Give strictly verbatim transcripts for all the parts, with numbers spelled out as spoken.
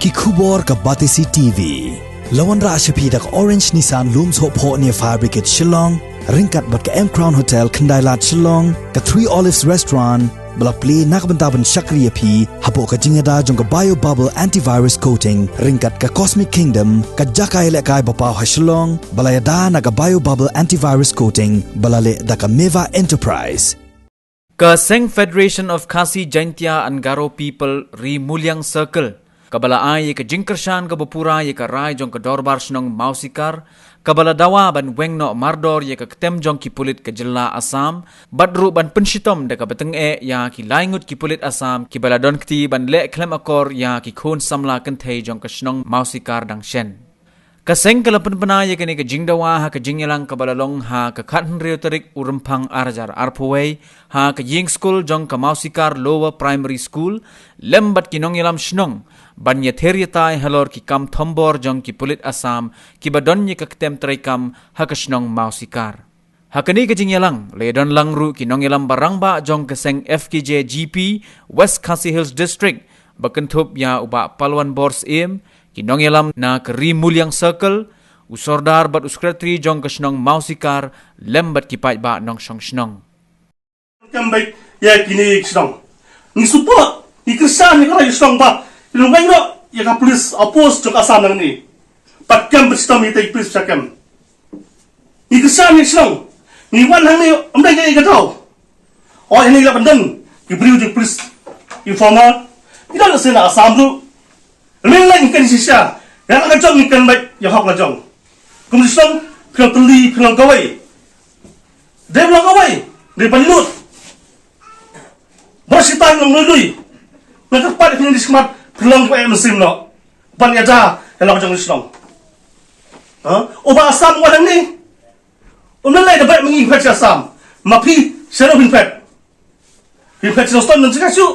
Ki khubor ka Batesi T V. La wanrah sha phi da ka Orange Nissan Lum Sohphoh near Fire Brigade Shillong, ryngkat bad ka M Crown Hotel Khyndai Lad Shillong, ka Three Olives Restaurant, ba la plie na ka bynta ban shakri ïa phi hapoh ka jingïada jong ka Bio Bubble Antivirus Coating, ryngkat ka Cosmic Kingdom, ka jaka ïalehkai ba paw ha Shillong, ba la ïada na ka Bio Bubble Antivirus Coating, ba la leh da ka Meva Enterprise. Ka Seng Federation of Khasi Jaintia and Garo People Ri Muliang Circle, kaba la ai ïa ka jingkyrshan kaba pura ïa ka rai jong ka Dorbar Shnong Mawsikar, kaba la dawa ban weng noh mardor ïa ka ktem jong ki pulit ka jylla Assam, bad ruh ban pynshitom da kaba tyngeh ïa ki lai ngut ki pulit Assam, kiba la don kti ban leh khlem akor ïa ki khun samla kynthei jong ka shnong Mawsikar dang shen. Ka seng ka la pynbna ïa kane ka jingdawa ha ka jingïalang kaba la long ha ka khathynriew tarik u Rymphang arhajar arphew wei, ha ka ïing skul jong ka Mawsikar Lower Primary School, lem bad ki nongïalam shnong, ban ïather ïatai halor ki kam thombor jong ki pulit Assam, kiba don ïa ka ktem treikam ha ka shnong Mawsikar. Ha kane ka jingïalang, la ïadon lang ruh ki nongïalam ba rangbah jong ka seng F K J G P, West Khasi Hills District, ba kynthup ïa u Bah Palwan Bor Syiem, ki nongïalam na ka Ri Muliang Circle, u Sordar bad u Secretary jong ka shnong Mawsikar, lem bad ki paidbah nongshong shnong. Kam bad ïa kine ki shnong. Ngi support, ngi kyrshan ïa ka rai shnong ba, ngi weng noh ïa ka police outpost jong Assam nangne. Pat kem bad shitom ïa ka police sha kem. Ngi kyrshan ïa shnong. Ngi wan hangne ym dei ïa ka daw. O, ïa ngi la ban don ki briew jong police informer. Ngi don shisha na Assam ruh. Leng leng kan shisha. Ïa la ka jong ngi kan bad ïa hok la jong. Kum shisha phi long tylli, phi long kawei. Dei long kawei. Dei ban lut. Ba shi tang long lui lui. Nga kyrpad ïa phi ngi di smat, phi long kawei mynsiem noh. Ban ïada ïa la ka jong shisha. Ha? U Bah Assam wan hangne. Um lei lei da bad ma ngi phet sha Assam. Ma phi sha ruh phin phet. Phin phet sha Nongstoiñ don jaka shuh.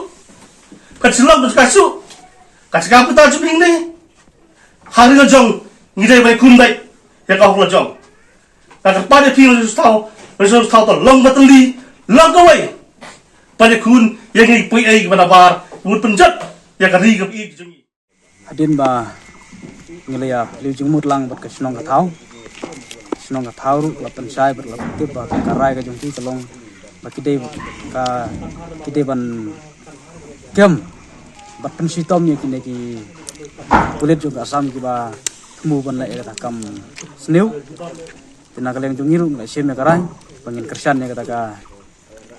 Phet sha Shillong don jaka shuh. Ka jaka pynta jong phi ne. Ha ri la jong ngi dei ban khun dei. Ïa ka hok la jong. Nga kyrpad ïa phi ngi shu thaw, ngi shu thaw ta long ba tylli, long kawei. Ban ïa khun ïa ngi poi ei ba nabar, mut pynjot ïa ka ri ka ri jong ngi. Hadien ba ngi la ïa phylliew jingmut lang bad ka shnong ka thaw. Shnong ka thaw ruh la pynshai bad la pyntip ba ka rai ka jong ki ka long ba ki dei ka, ki dei ban kem bad pynshitom ïa kine ki pulit jong ka Assam kiba thmu ban leh ïa kata ka kam sniew. Te na ka liang jong ngi ruh ngi la shim ïa ka rai ba ngin kyrshan ïa kata ka,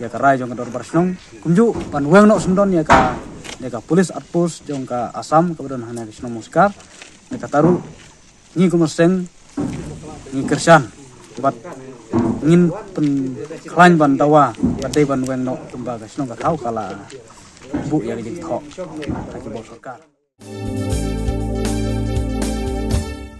ïa ka rai jong ka dorbar shnong. Kumjuh ban weng noh syndon ïa ka, ïa ka police outpost jong ka Assam kaba don hangne ha ka shnong Mawsikar. Ïa kata ruh ngi kum ka seng ngi kyrshan bad ngin pynkhlaiñ ban dawa ba dei ban weng noh kumba ka shnong ka thaw ka la buh ïa ka jingthoh ha ki bor sorkar.